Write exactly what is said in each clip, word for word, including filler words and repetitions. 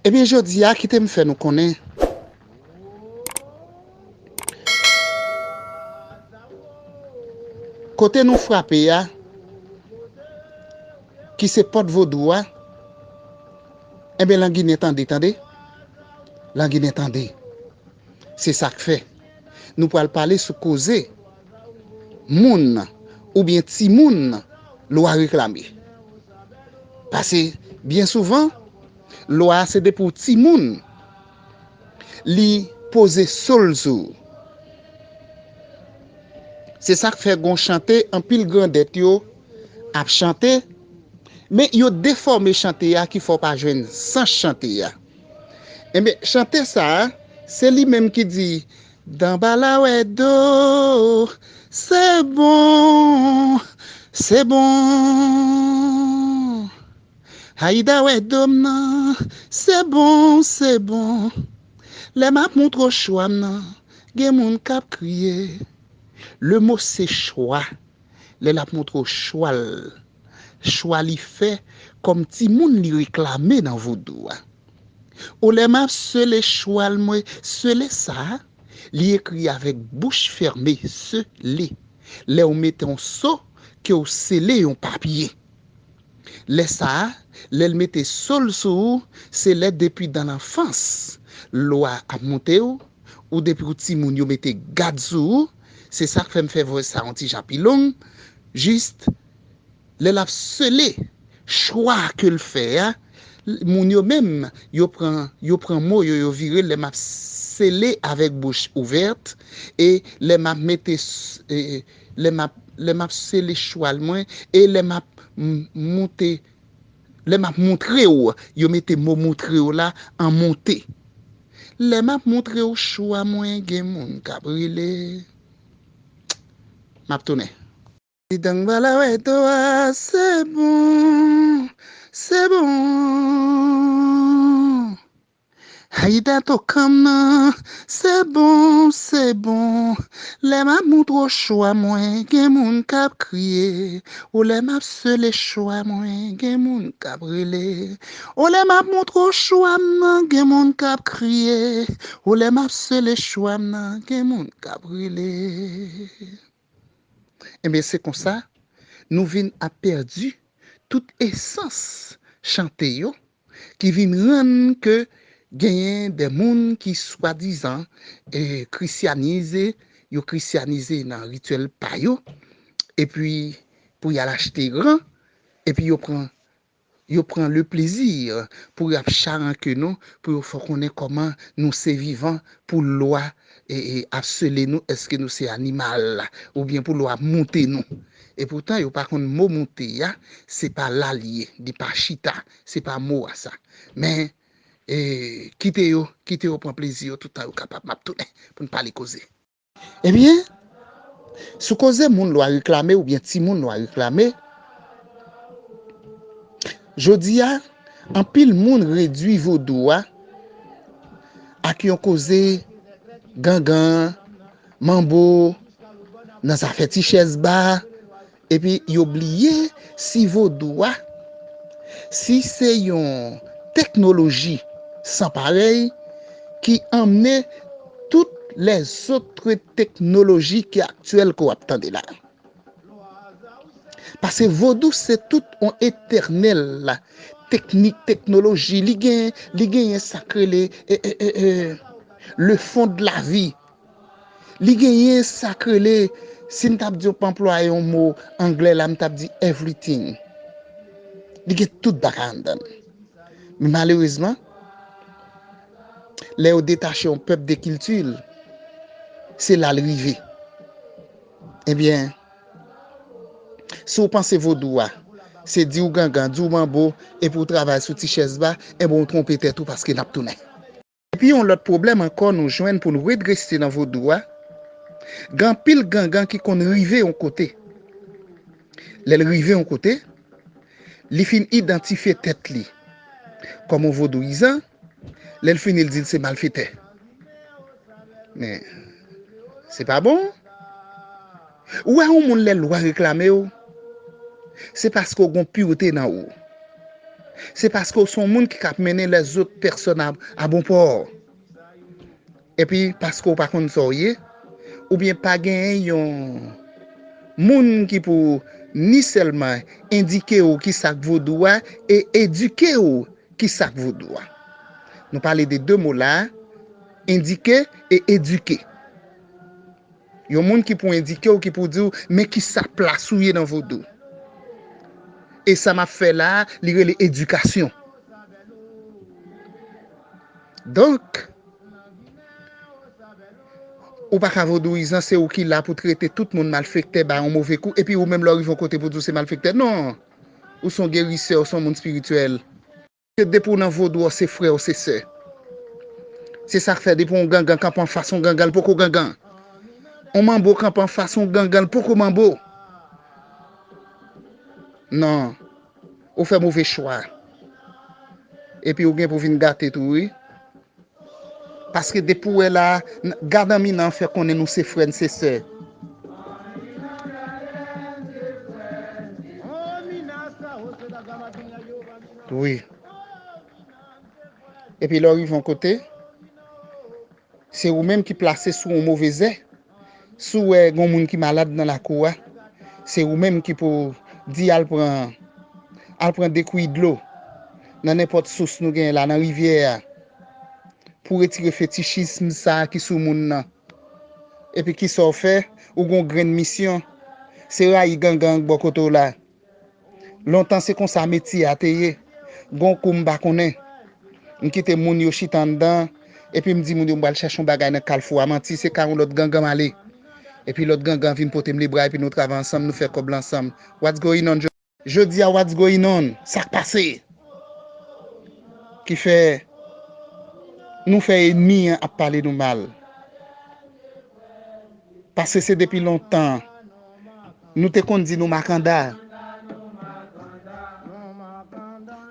Ebyen, jodi a, kite m fè nou konnen. Kote nou frape a, ki se pòt vodou a, enben, Langinen tande, tande. Langinen tande. Se sa k fè nou pral pale sou koze moun oubyen timoun lwa reklame. Paske, byen souvan, lwa a se depi w timoun, li poze so l sou ou. Se sa k fè gon chante anpil grandèt yo ap chante, men yo defòme chante a ki fè w pa jwenn sans chante a. Enben, chante sa a, se li menm ki di, Danbalawè do, se bon, se bon. Ayida wè do m nan, se bon, se bon. Lè m ap montre w chwa m nan, gen moun k ap kriye. Le mo se chwa. Lè l ap montre w chwa l. Chwa li fè kòm timoun li reklame nan vodou a. O lè m ap sele chwal mwen, sele sa, li ekri avèk bouch fèmen, sele. Lè w mete yon so, ke w sele yon papye. Lè sa a, lè l mete so l sou ou, se lè depi dan lanfans, lwa ap moute w, ou depi w timoun yo mete gad sou ou, se sa k fè m fè vwès sa yon ti jan pi long, jis lè l ap sele chwa ke l fè a, moun yo menm, yo pran, yo pran mo yo, yo vire l, lè m ap sele avèk bouch ouvèt, e lè m ap mete, s- e, e, lè m ap, lè m ap sele chwal mwen, e lè m ap m- moute, lè m ap moutre w, yo mete mo moutre w la an moute. Lè m ap moutre w chwa mwen, gen moun k ap rele. M ap tounen. Ti dang bala wè do a, se bon, se bon. Ayida tokan m nan, se bon, se bon. Lè m ap moutre w chwa mwen, gen moun k ap kriye. O lè m ap sele chwa mwen, gen moun k ap rele. O lè m ap moutre w chwa m nan, gen moun k ap kriye. O lè m ap sele chwa m nan, gen moun k ap rele. Enben, se konsa, nou vin ap pèdi tout esans chante yo, ki vin rann ke genyen de moun ki swadizan e, krisyanize, yo krisyanize nan rityèl pa yo, epi pou y al achte gran, epi yo pran yo pran le plezi pou y ap charanke nou, pou yo fè konnen kòman nou se vivan, pou lwa e, e, ap sele nou, èske nou se animal, oubyen pou lwa ap moute nou. Epoutan, yo pa konn mo moute a, se pa la l ye, li pa chita, se pa mo a sa. Men, e, kite yo, kite yo pran plezi yo toutan yo kapab. M ap tounen pou n pale koze. Ebyen, sou koze moun lwa reklame oubyen timoun lwa reklame, jodi a, anpil moun redui vodou a ak yon koze gangan, manbo, nan zafè ti chèz ba, epi yo bliye si vodou a, si se yon teknoloji san parèy ki anmennen tout lèzòt teknoloji ki aktyèl ke w ap tande la. Paske vodou se tout yon etènèl teknik, teknoloji. Li gen, li genyen sa k rele e, e, e, e, le fond de la vie. Li genyen sa k rele, si m t ap di, w pa anplwaye yon mo anglè la, m t ap di everything. Li gen tout bagay anndan l. Men malerezman, lè yo detache yon pèp de kilti l, se la l rive. Ebyen, si w panse vodou a, se di w gangan, di w manbo, epi w travay sou ti chèz ba, enben w twonpe tèt ou paske n ap tounen. Epi yon lòt pwoblèm ankò nou jwenn pou n redrese nan vodou a, gen anpil gangan ki konn rive yon kote. Lè l rive yon kote, li fin idantifye tèt li kòm yon vodouyizan, lè l fini l di l se malfetè. Men, se pa bon. Ou wè yon moun lè lwa reklame w, se paske w gen yon purete nan ou. Se paske w se yon moun ki ka ap mennen lèzòt pèsòn a, a bon pò. Epi, paske w pa konn sa w ye, oubyen pa genyen yon moun ki pou ni sèlman endike w ki sa k vodou a e edike w ki sa k vodou a. Nou pale de de mo la, endike e edike. Yon moun ki pou endike w, ki pou di w, men ki sa plas ou ye nan vodou. E sa m ap fè la a, li rele edikasyon. Donk, ou pa ka vodouyizan, se ou ki la pou trete tout moun malfektè, ba yon move kou, epi ou menm lè w rive yon kote pou di w se malfektè. Non! Ou se yon gerisè, ou se yon moun espirityèl. Ke depi w nan vodou, w se frè, w se sè. Se sa k fè depi yon gangan kanpe anfas yon gangan, l poko gangan. Yon manbo kanpe anfas yon gangan, l poko manbo. Non. Ou fè move chwa. Epi ou gen pou vin gate tou, wi. Paske depi w wè la, n- gad anmi nan fè konnen nou se frè, n se sè. Wi. Epi lè w rive yon kote, se ou menm ki plase sou yon move zè. Si w wè gen yon moun ki malad nan lakou a, se ou menm ki pou di al pran, al pran de kwi dlo nan nenpòt sous nou genyen la, nan rivyè a, pou retire fetichism sa a ki sou moun nan. Epi kisa w fè? Ou gen yon grenn misyon, se rayi gangan k bò kote w la. Lontan se konsa metye a te ye. Gon kou m pa konnen. M kite moun yo chita anndan, epi m di moun yo m pral chèche yon bagay nan kalfou a. Manti, se ka yon lòt gangan m ale. Epi lòt gangan vin pote m lebra, epi nou travay ansanm, nou fè kòb la ansanm. What's going on? Jodi a, what's going on? Sa k pase? Ki fè nou fè ènmi an ap pale nou mal. Paske se depi lontan nou te konn di nou makanda.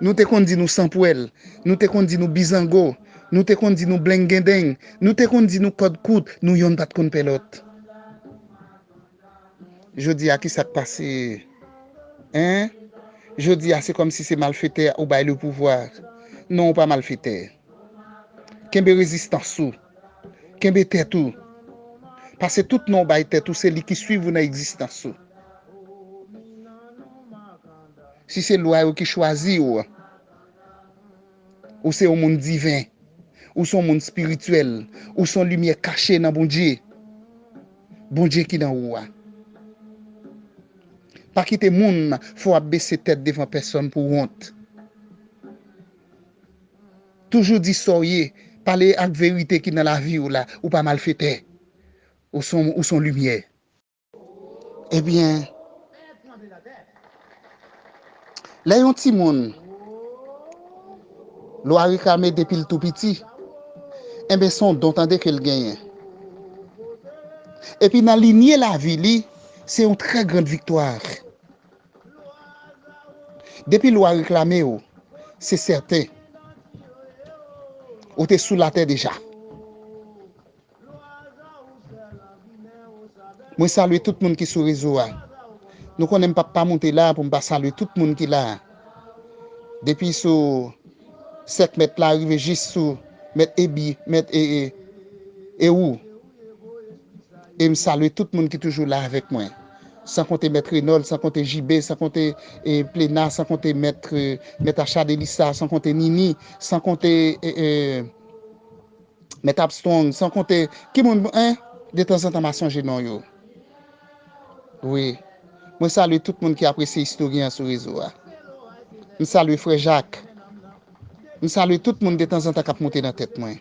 Nou te konn di nou sanpwèl. Nou te konn di nou bizango. Nou te konn di nou blengendeng. Nou te konn di nou kòd kout. Nou yonn pa t konn pè lòt. Jodi a, ki sa k pase? Hein? Jodi a, se kòmsi se malfetè ou bay le pouvwa. Non, ou pa malfetè. Kenbe rezistans ou. Kenbe tèt ou. Paske tout non w bay tèt ou, se li ki swiv ou nan egzistans ou. Si se lwa yo ki chwazi w, ou se yon moun diven, ou se yon moun espirityèl, ou se yon limyè kache nan Bondye. Bondye ki nan ou a. Pa kite moun fè w ap bese tèt devan pèsòn pou wont. Toujou di sa w ye, pale ak verite ki nan lavi w la, ou pa malfetè. Ou se yon, ou se yon limyè. Ebyen, lè yon timoun, lwa reklame depi l tou piti, enben, se yon don tande ke l genyen. Epi nan linye lavi li, se yon trè grand viktwa. Depi lwa reklame w, se sèten, ou te sou latè deja. Mwen salye tout moun ki sou rezo a. Nou konnen m p ap pa moute la pou m pa salye tout moun ki la. Depi sou sèk mèt la rive jis sou mèt Ebi, mèt e, e, e ou. E m salye tout moun ki toujou la avèk mwen. San konte mèt Renòl, san konte Jibe, san konte e, Plena, san konte mèt, e, mèt Achad Elisa, san konte Nini, san konte e, e, Mèt Armstrong, san konte, ki moun, en? Detanzantan m a sonje non yo. Wi. Mwen salye tout moun ki apresye istoryen an sou rezo a. M salye frè Jak. M salye tout moun detanzantan k ap monte nan tèt mwen.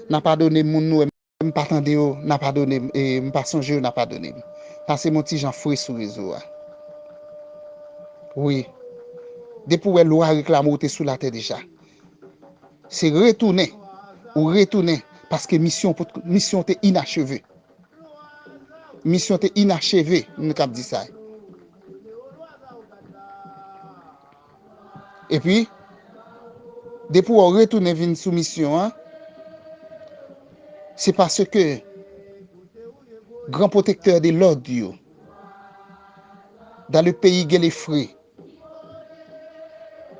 N a padone moun nou wè m pa tande yo, n a padone m, e m pa sonje yo, n a padone m. Pase m yon ti jan fre sou rezo a. Wi. Depi w wè lwa reklame w, ou te sou latè deja. Se retounen. Ou retounen. Paske misyon, misyon te inacheve. Misyon te inacheve, nou kab di sa. Epi, depi w retounen vin sou misyon an, se paske gran pwotektè de lòd yo, dans le pays gen le fre,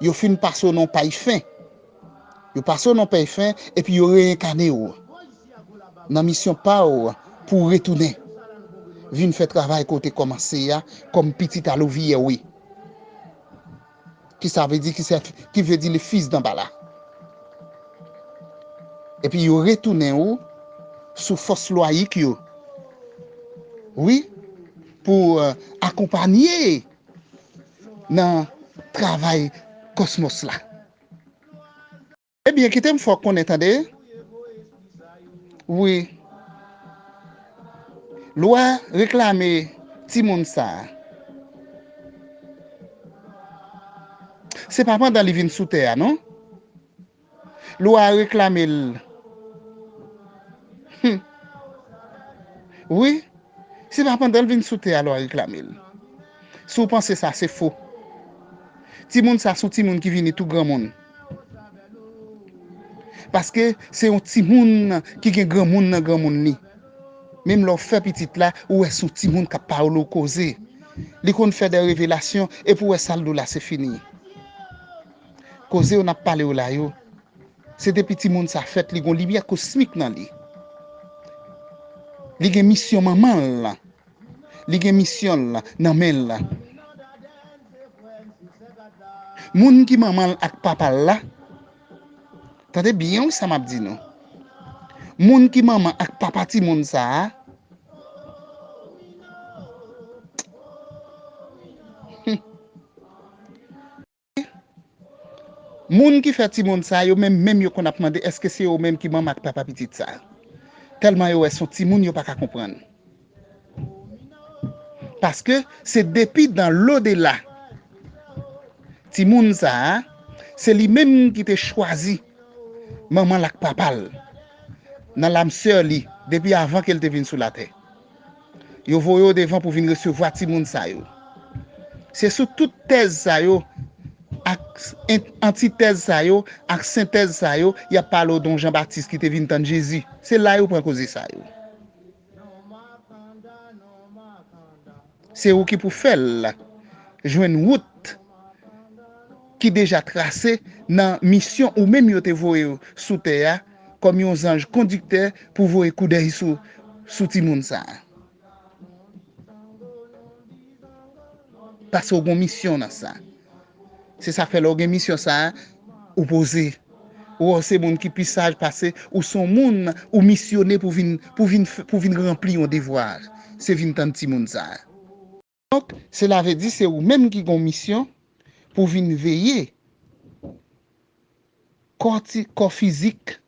Yo fin pase w nan yon pay fen. Yo pase w nan yon pay fen, epi yo reyekane w nan misyon pa w pou w retounen vin fè travay ke w te kòmanse a kòm pitit a Louviyè, wi. Ki sa vle di, ki sa, ki vle di le fils d'Anbala. Epi yo retounen w sou fòs lwayik yo. Wi, pou, euh, akonpanye nan travay kòsmòs la. Ebyen, kite m fè w konnen, tande. Wi. Lwa reklame timoun sa a. Se pa pandan li vin sou tè a, non. Lwa a reklame l. Hmm. Wi, se pa pandan l vin sou tè a lwa reklame l. Si w panse sa, se fo. Timoun sa se yon timoun ki vini tou granmoun. Paske se yon timoun ki gen granmoun nan granmoun li. Menm lè w fè pitit la, ou wè se yon timoun k ap pale w koze. Li konn fè de revelasyon, epi w wè sa l di w la se fini. Koze yo n ap pale w la yo, se depi timoun sa fèt, li gon limyè kosmik nan li. Li gen misyon manman l lan. Li gen misyon l lan nan men l lan. Moun ki manman l ak papa l la, tande byen wi sa m ap di nou. Moun ki manman ak papa timoun sa a, hmm. Moun ki fè timoun sa yo menm, menm yo konn ap mande èske se yo menm ki manman ak papa pitit sa. Tèlman yo wè se yon timoun yo pa ka konprann. Paske se depi dans l'au-delà. Timoun sa a, se li menm ki te chwazi manman l ak papa l nan lam sè li depi avan ke l te vin sou latè. Yo voye w devan pou vin resevwa timoun sa yo. Se sou tout tèz sa yo, ak en-, antitèz sa yo, ak sentèz sa yo, y ap pale w de yon Jan Batis ki te vin tann Jezi. Se la yo pran koze sa yo. Se ou ki pou fè l jwenn wout ki deja trase nan misyon ou menm yo te voye w sou tè a kòm yon zanj kondiktè pou voye koudèy sou, sou timoun sa a. Paske w gen yon misyon nan sa. Se sa k fè lè w gen misyon sa a, ou poze. Ou wè w se moun ki pi saj pase, ou se yon moun ou misyone pou vin, pou vin f-, pou vin ranpli yon devwa. Se vin tann timoun sa a. Donk, sela vle di se ou menm ki gen yon misyon pou vin veye kò ti, kò fizik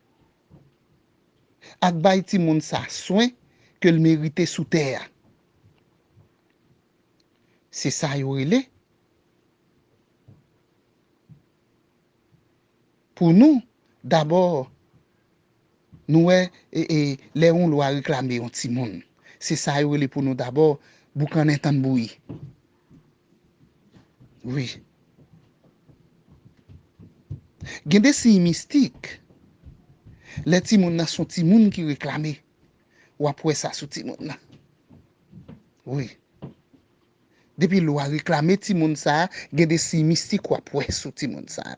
ak bay timoun sa swen ke l merite sou tè a. Se sa yo rele. Pou nou, dabò, nou wè, e, e, lè yon lwa reklame yon timoun, se sa yo rele pou nou dabò, boukannen tann bouyi. Wi. Gen de siy mistik. Lè timoun nan se yon timoun ki reklame, w ap wè sa sou timoun nan. Wi. Depi lwa reklame timoun sa a, gen de siy mistik w ap wè sou timoun sa a.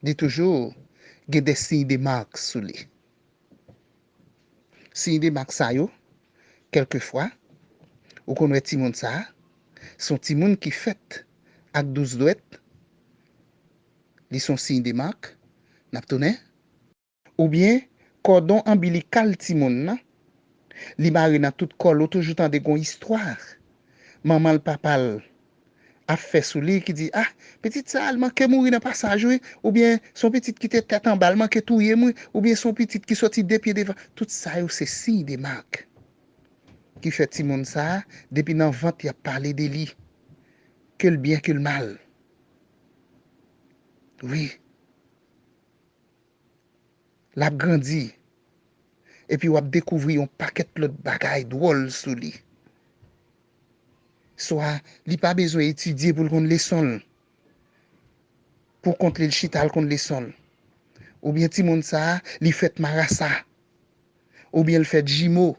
Li toujou gen de siy de mak sou li. Siy de mak sa yo, kèlkefwa, ou konn wè timoun sa a, se yon timoun ki fèt ak douz dwèt, li se yon siy de mak, n ap tounen. Oubyen kòdon anbilikal timoun nan, li mare nan tout kò l, ou toujou tande gon istwa manman l, papa l ap fè sou li ki di, ah, pitit sa a, l manke mouri nan pasaj wi, oubyen se yon pitit ki te tèt anba, l manke touye m wi, oubyen se yon pitit ki soti de pye devan. Tout sa yo se siy de mak ki fè timoun sa a, depi nan vant y ap pale de li, ke l byen, ke l mal. Wi. L ap grandi. Epi w ap dekouvri yon pakèt lòt bagay dwòl sou li. Swa li pa bezwen etidye pou l konn leson l. Pou kont li, l chita, l konn leson l. Oubyen timoun sa a, li fèt marasa. Oubyen l fèt jimo.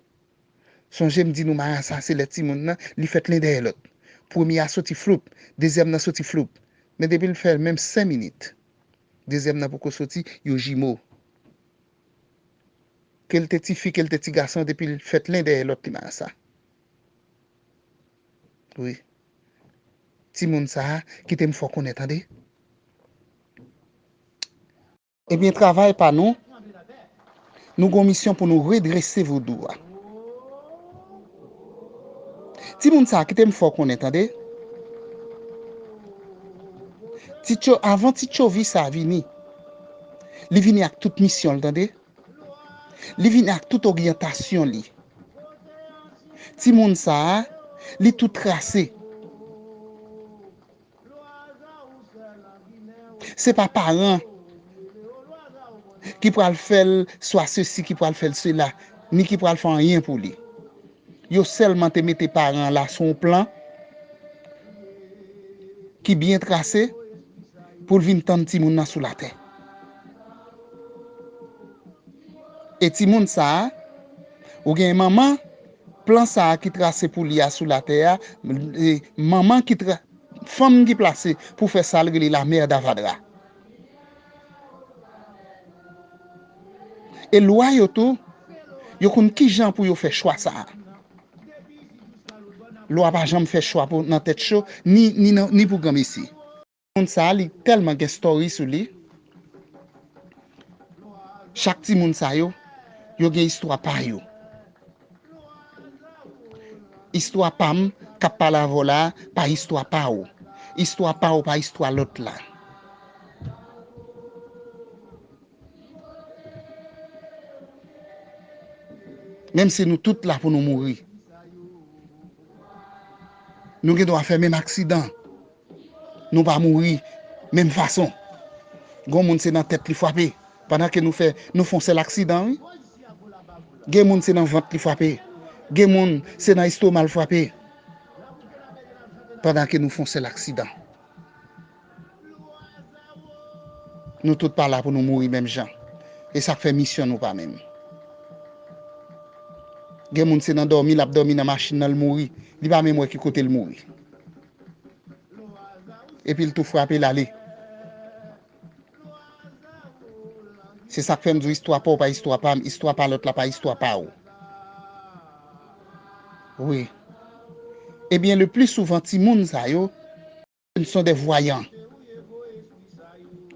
Sonje m di nou marasa se lè timoun nan, li fèt len dèyè lòt. Premye a soti floup, dezyèm nan soti floup. Men depi l fè menm senk minit, dezyèm nan poko soti, yo jimo. Ke l te tifi, ke l te ti gason, depi l fèt len dèyè lòt li marasa. Wi. Timoun sa a, kite m fè w konnen, tande. Ebyen, travay pa nou, nou gon misyon pou nou redrese vodou a. Timoun sa a, kite m fè w konnen, tande. Ti Tcho-, avan Ti Tchovi sa a vini, li vini ak tout misyon l, tande. Li vini ak tout oryantasyon li. Timoun sa a, li tou trase. Se pa paran ki pral fè l swa sesi, ki pral fè l sela, ni ki pral fè anyen pou li. Yo sèlman te mete paran an la sou yon plan ki byen trase pou l vin tann timoun nan sou latè. E timoun sa a, ou gen manman, plan sa a ki trase pou li a sou latè a, e manman ki tra-, fanm ki plase pou fè sa l rele la mère d'Avadra. E lwa yo tou, yo konn kijan pou yo fè chwa sa a. Lwa pa janm fè chwa pou, nan tèt cho, ni, ni, nan, ni pou granmesi. Moun sa a, li tèlman gen story sou li. Chak timoun sa yo, yo gen istwa pa yo. Istwa pa m k ap pale avè w la a, pa istwa pa w. Istwa pa w pa istwa lòt la. Menm si nou tout la pou nou mouri, nou gen dwa fè menm aksidan. Nou pa mouri menm fason. Gon moun se nan tèt li frape. Pandan ke nou fè, nou fè yon sèl aksidan, wi. Gen moun se nan vant li frape. Gen moun se nan estoma l frape. Pandan ke nou fè yon sèl aksidan. Nou tout pa la pou nou mouri menm jan. E sa k fè misyon nou pa menm. Gen moun se nan dòmi, l ap dòmi nan machin nan, l mouri. Li pa menm wè ki kote l mouri. Epi l tou frape l ale. Se sa k fè m di w istwa pa w pa istwa pa m, istwa pa lòt la pa istwa pa w. Wi. Ebyen, le pli souvan, timoun sa yo, ce sont des voyants.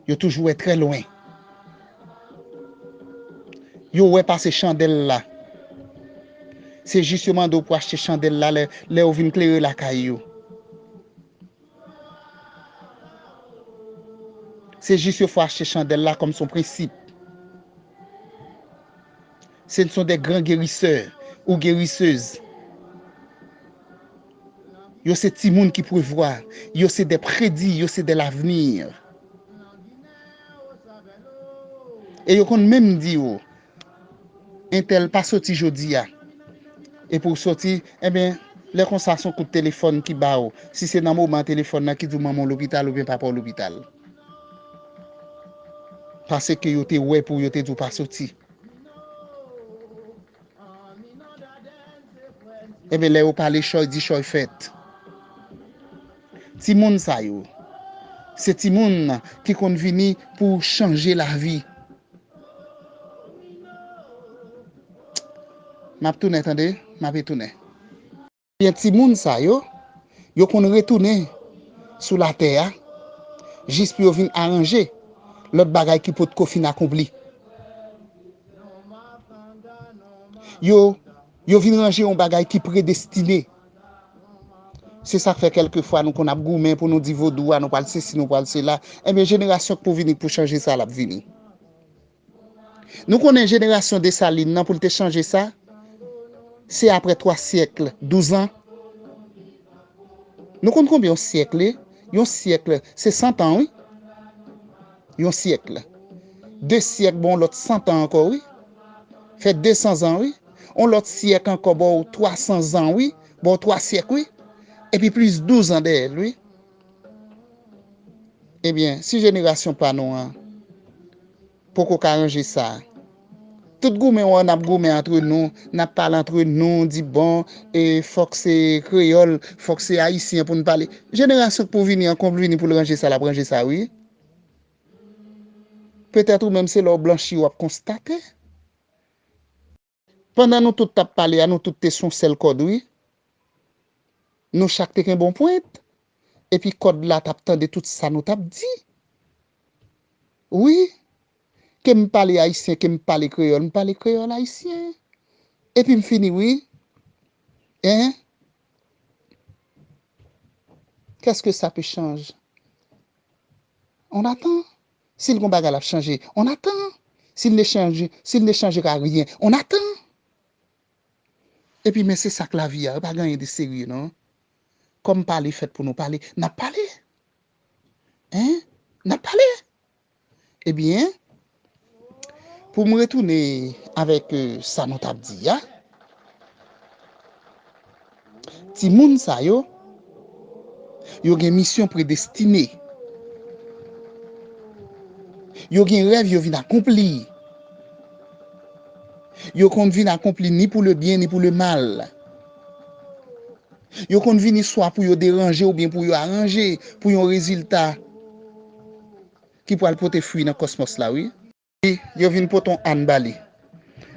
Yo toujou wè trè lwen. Yo wè pase chandèl la. Se jis yo mande w pou achte chandèl la lè, lè yo vin klere lakay yo. Se jis yo fè w achte chandèl la kòm se yon prensip. Ce sont des grands guérisseurs ou guérisseuses. Yo se timoun ki prevwa. Yo se des prédits, yo se de l'avenir. E yo konn menm di w, entèl pa soti jodi a. Epi w soti, enben, lè konsa se yon kout telefòn ki ba w. Si se nan moman telefòn nan ki di w manman w lopital oubyen papa w lopital. Paske yo te wè pou yo te di w pa soti. Enben, lè yo pale chòy, di chòy fèt. Timoun sa yo, se timoun ki konn vini pou chanje lavi. M ap tounen, tande, m ap retounen. Ebyen, timoun sa yo, yo konn retounen sou latè a, jis pou yo vin aranje lòt bagay ki potko fin akonpli. Yo, yo vin ranje yon bagay ki predestine. Se sa k fè kèlkefwa nou konn ap goumen pou nou di vodou a, nou pral sesi, nou pral sela. Ebyen, jenerasyon k pou vini k pou chanje sa, l ap vini. Nou konnen jenerasyon Desalin nan pou l te chanje sa, se apre twa syèk, douz an. Nou konn konbyen yon syèk ye? Yon syèk, se san tan, wi. Yon syèk. De syèk, bon, lòt san tan ankò, wi. Fè de san zan, wi. On lòt syèk ankò, ba w twa san zan, wi. Ba w twa syèk, wi. Epi plis douz an dèyè l, wi. Ebyen, si jenerasyon pa nou an poko ka ranje sa, Tout goumen w wè n ap goumen antre nou, n ap pale antre nou, di bon, e fòk se kreyòl, fòk se ayisyen pou n pale. Jenerasyon k pou vini an, kon l vini pou l ranje sa, l ap ranje sa, wi. Petèt ou menm se lè w blanchi w ap konstate. Pandan nou tout t ap pale a, nou tout te sou yon sèl kòd, wi. Nou chak te gen bon pwent. Epi kòd la t ap tande tout sa nou t ap di. Wi. Ke m pale ayisyen, ke m pale kreyòl, m pale kreyòl ayisyen. Epi m fini, wi. Hein? Qu'est-ce que ça peut changer? On attend. Si l gon bagay l ap chanje, on attend. S'il ne change, s'il ne changera rien, on attend. Epi, men se sa k lavi a, pa gen anyen de serye, non. Kòm pale fèt pou nou pale, n ap pale. Hein? N ap pale. Ebyen, pou m retounen avèk, euh, sa nou t ap di a, timoun sa yo, yo gen misyon predestine. Yo gen rèv yo vin akonpli. Yo konn vin akonpli ni pou le byen ni pou le mal. Yo konn vini swa pou yo deranje oubyen pou yo aranje pou yon rezilta ki pral pote fwi nan kòsmòs la, wi. Yo vin pote yon àn ba li.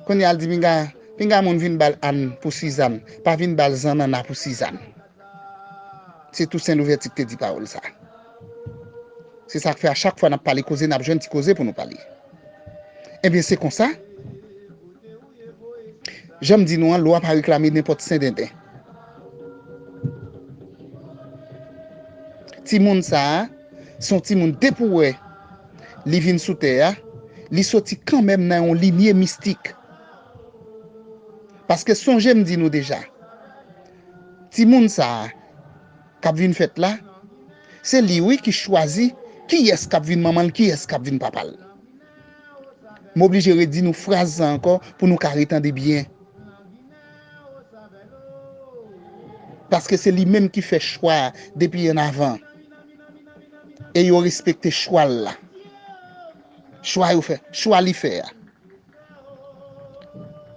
Kounye a l di, pinga, pinga moun vin ba l àn pou Sizàn, pa vin ba l zannanna pou Sizàn. Se Tousen Louvèti ki te di pawòl sa. Se sa k fè a chak fwa n ap pale koze, n ap jwenn ti koze pou nou pale. Ebyen, se konsa. Jan m di nou an, lwa pa reklame nenpòt sendenden. Timoun sa a, se yon timoun depi w wè li vin sou tè a, li soti kanmenm nan yon linye mistik. Paske sonje m di nou deja, timoun sa a k ap vin fèt la, se li wi ki chwazi kiyès k ap vin manman l, kiyès k ap vin papa l. M oblije redi nou fraz sa ankò pou nou ka retande byen. Paske se li menm ki fè chwa a depi annavan. E yo respekte chwa l la. Chwa yo fè, chwa li fè a.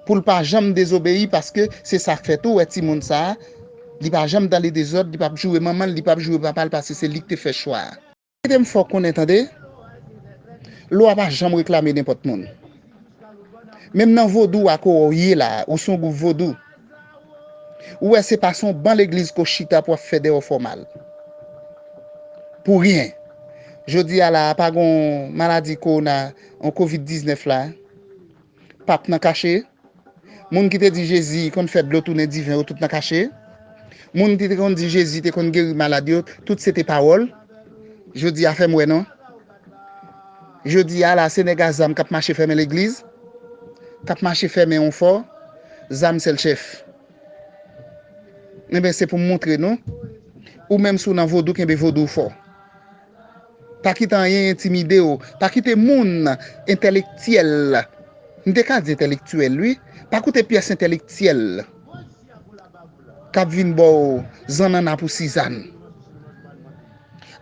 Pou l pa janm dezobeyi, paske se sa k fè tou, wè timoun sa a, li pa janm dan le dezòd, li p ap joure manman l, li p ap joure papa l, paske se li k te fè chwa a. Kite m fè w konnen, tande, lwa pa janm reklame nenpòt moun. Menm nan vodou a, kote w ye la, ou se yon gwoup vodou. Ou wè se pa sou yon ban legliz ke w chita pou w ap fè dèwò fòmal. Pou ryen. Jodi a la a, pa gon maladi kowona, yon kovid diznèf la, p ap nan kache. Moun ki te di Jezi konn fè dlo tounen diven yo tout nan kache. Moun ki te konn di Jezi te konn geri malad yo, tout se te pawòl. Jodi a fè m wè non. Jodi a la, se nèg a zam k ap mache fèmen legliz, k ap mache fèmen yon fò, zam sèl chèf. Enben, se pou m montre nou, ou menm si w nan vodou, kenbe vodou w fò. Pa kite anyen entimide w, pa kite moun entèlektyèl, m te ka di entèlektyèl, wi, pa koute pyès entèlektyèl k ap vin ba w zannanna pou Sizàn.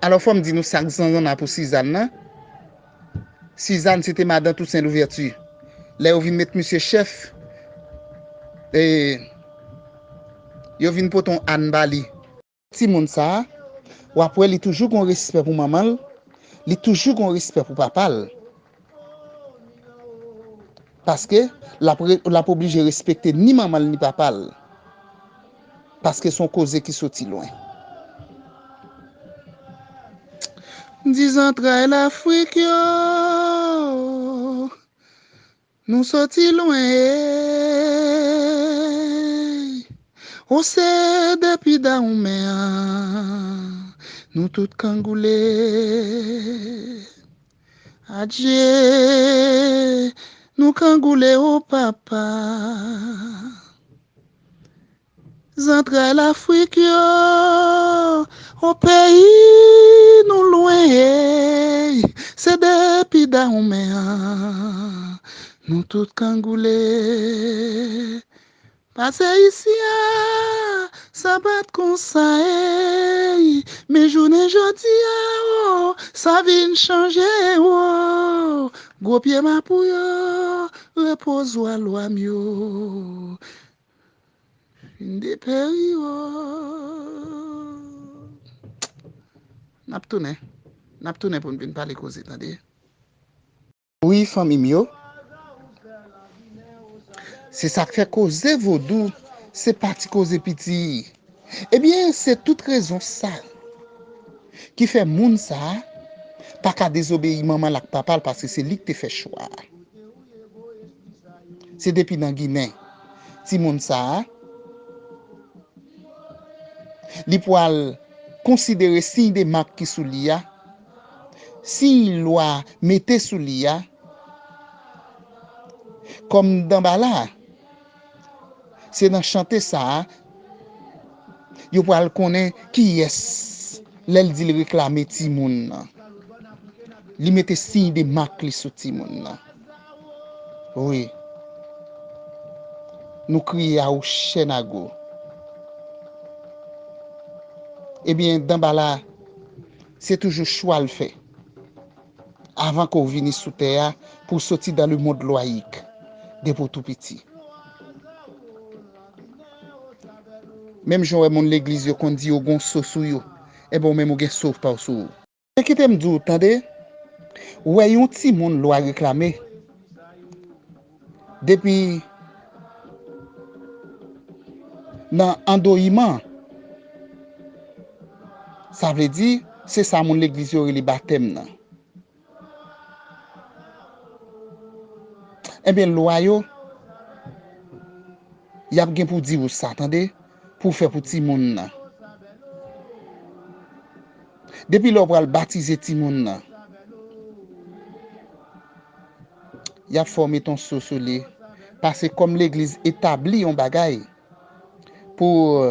Alò, fò m di nou sa k zannanna pou Sizàn nan. Sizàn se te madan Tousen Louvèti. Lè yo vin met misye chèf, e, yo vin pote yon àn ba li. Timoun sa a, w ap wè li toujou gon respè pou manman l, li toujou gon respè pou papa l. Paske l ap re-, l ap oblije respekte ni manman l ni papa l. Paske se yon koze ki soti lwen. Di zantray Lafrik yo, nou soti lwen, ey. O se depi Dawonmen an, nou tout kangoule. Adje, nou kangoule, o papa. Zantray Lafrik yo, o peyi nou lwen, ey, se depi Dawonmen an, nou tout kangoule. Pase isi a, sa pa t konsa, ey, men jounen jodi a, o, sa vin chanje, o. Gwo pye mapou yo, repozwa lwa m yo, fin deperi yo. N ap tounen. N ap tounen pou n vin pale koze, tande. Wi, fanmi m yo. Se sa k fè koze vodou, se pa ti koze piti. Ebyen, se tout rezon sa ki fè moun sa a pa ka dezobeyi manman l ak papa l, paske se li k te fè chwa a. Se depi nan Ginen, timoun sa a, li pral konsidere siy de mak ki sou li a, siy lwa mete sou li a, kòm Danbala. Se nan chante sa a, yo pral konnen kiyès lè l di l reklame timoun nan. Li mete siy de mak li sou timoun nan. Wi. Nou kriye a ou chè nago. Ebyen, Danbala, se toujou chwa l fè. Avan ke w vini sou tè a, pou w soti dan le mond lwayik, depi w tou piti. Menm jan w wè moun legliz yo konn di yo gon so sou yo, enben w menm ou gen so pa w sou ou. E kite m di w, tande, w wè yon timoun lwa reklame, depi nan andoyiman, sa vle di, se sa moun legliz yo rele batèm nan. Enben, lwa yo, y ap gen pou di w sa, tande, pou w fè pou timoun nan. Depi lè w pral batize timoun nan, y ap fè w mete yon so sou li, paske kòm legliz etabli yon bagay, pou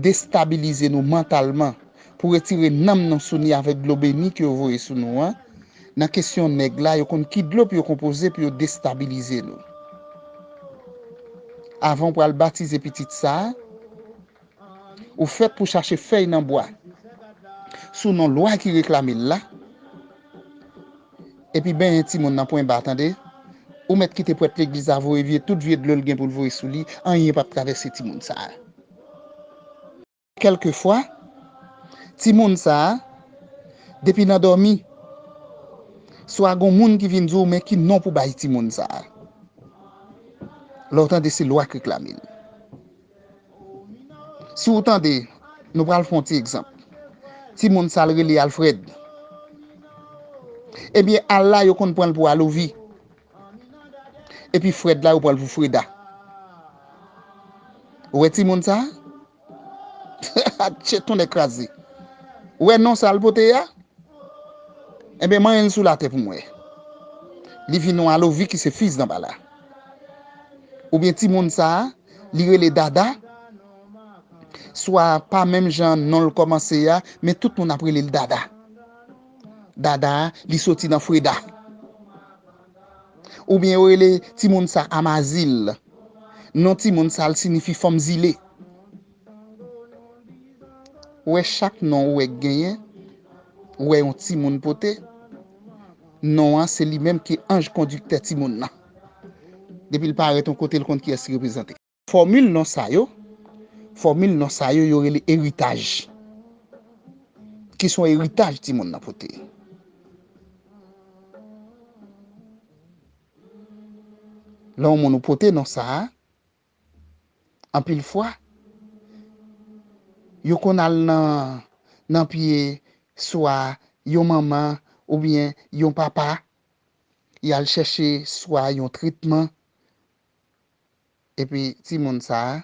destabilize nou mantalman, pou retire nanm nou sou ni avèk dlo beni ke yo voye sou nou an. Nan kesyon nèg la, yo konn ki dlo pou yo konpoze pou yo destabilize nou. Avan w pral batize pitit sa a, ou fèt pou chache fèy nan bwa sou non lwa ki reklame l la. Epi benyen timoun nan pwen ba, tande. Ou mèt kite prèt legliz la voye vye, tout vye dlo l gen pou l voye sou li, anyen p ap travèse timoun sa a. Kèlkefwa, timoun sa a, depi nan dòmi, swa gon moun ki vin di w men ki non pou bay timoun sa a. Lè w tande se lwa k reklame l. Si w tande, nou pral fè yon ti egzanp. Timoun sa l rele Alfrèd. Ebyen, Al la, yo konn pran l pou Alovi. Epi Frèd la, yo pran l pou Freda. Ou wè timoun sa a? Atchè tonnè kraze. Ou wè non sa l pote a? Enben, manyen l sou latè pou mwen. Li vin yon Alovi ki se fis Danbala. Oubyen timoun sa a, li rele Dada, swa pa menm jan non l kòmanse a, men tout moun ap rele l Dada. Dada, li soti nan Freda. Oubyen yo rele timoun sa Amazil. Non timoun sa, l siyifi fanm zile. Ou wè chak non ou wè k genyen, ou wè yon timoun pote, non an se li menm ki anj kondiktè timoun nan. Depi l parèt yon kote, l konn kiyès li reprezante. Fòmil non sa yo, fòmil non sa yo, yo rele eritaj. Ki se yon eritaj timoun nan pote. Lè yon moun ou pote non sa a, anpil fwa, yo konn al nan, nan pye swa yon manman oubyen yon papa, y al chèche swa yon tretman, epi timoun sa a,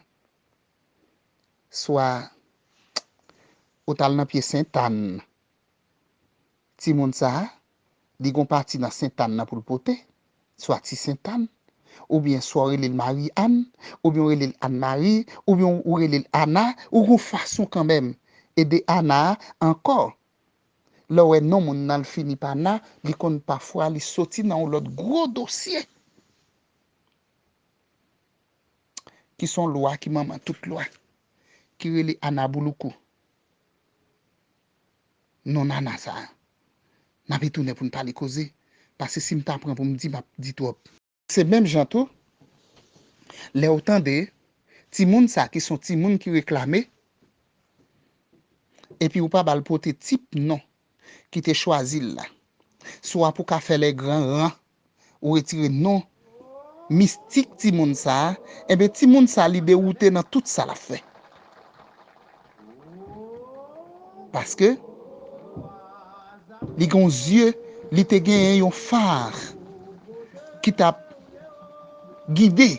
swa ou t al nan pye Sentàn. Timoun sa a, li gon pati nan Sentàn nan pou l pote, swa ti Sentàn, oubyen swa w rele l Mari Ann, oubyen w rele l Ann Mari, oubyen w rele l Ana, ou gon fason kanmenm. E de Ana a ankò, lè w wè non moun nan l fini pa Na, li konn pafwa li soti nan yon lòt gwo dosye. Ki se yon lwa ki manman tout lwa, ki rele Ana Bouloukou. Non Nana sa a. N ap retounen pou n pale koze. Paske si m ta pran pou m di, m ap di twòp. Se menm jan tou, lè w tande timoun sa ki se yon timoun ki reklame, epi ou pa ba l pwototip non ki te chwazi l la. Swa pou ka fè lè gran ran, ou retire non mistik timoun sa a, enben timoun sa a li dewoute nan tout sa l ap fè. Paske li gen yon zye, li te genyen yon fa ki t ap gide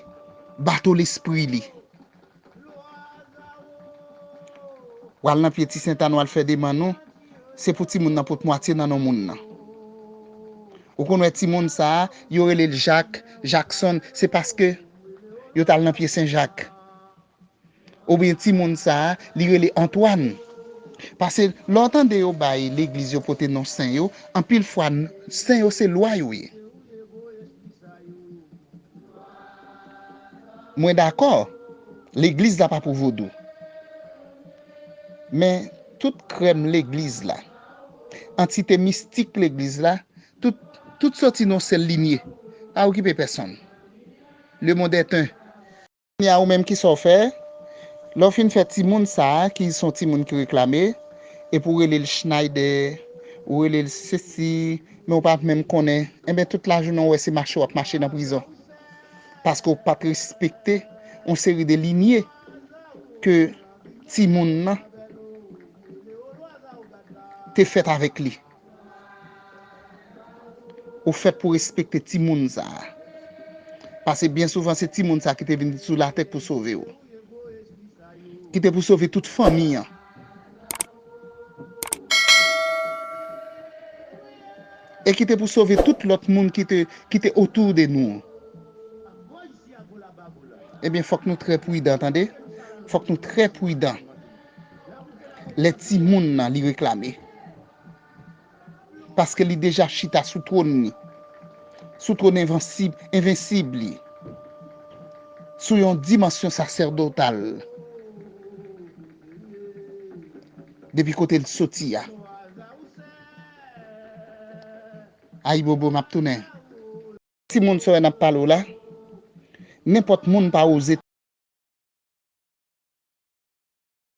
bato lespri li. W al nan pye Ti Sentàn, w al fè demann ou, se pou timoun nan pot mwatye nan non moun nan. Ou konn wè timoun sa a, yo rele l Jak, Jakson, se paske yo t al nan pye Sen Jak. Oubyen timoun sa a, li rele Antwàn. Paske lè w tande yo bay legliz yo pote non sen yo, anpil fwa n-, sen yo se lwa yo ye. Mwen dakò, legliz la pa pou vodou. Men tout krèm legliz la, antite mistik legliz la, tout, tout soti nan yon sèl linye. Pa okipe pèsonn. Le monde est un. Kounye a ou menm ki sa w fè? Lè w fin fè timoun sa a, ki se yon timoun ki reklame, epi w rele l Schneider, ou rele l sesi, men w pa menm konnen, enben tout lajounen w wè se mache w ap mache nan prizon. Paske w pa t respekte yon seri de linye ke timoun nan te fèt avèk li. Ou fèt pou respekte timoun sa a. Paske byen souvan se timoun sa a ki te vin sou latè pou sove w. Ki te pou sove tout fanmi an. E ki te pou sove tout lòt moun ki te, ki te otou de nou. Ebyen, fòk nou trè pridan, tande. Fòk nou trè pridan. Lè timoun nan li reklame. Paske li deja chita sou twòn li. Sou twòn envansib, envensib li. Sou yon dimansyon sasèdotal. Depi kote l soti a. Ayibobo, m ap tounen. Timoun sa w wè n ap pale w la, nenpòt moun pa oze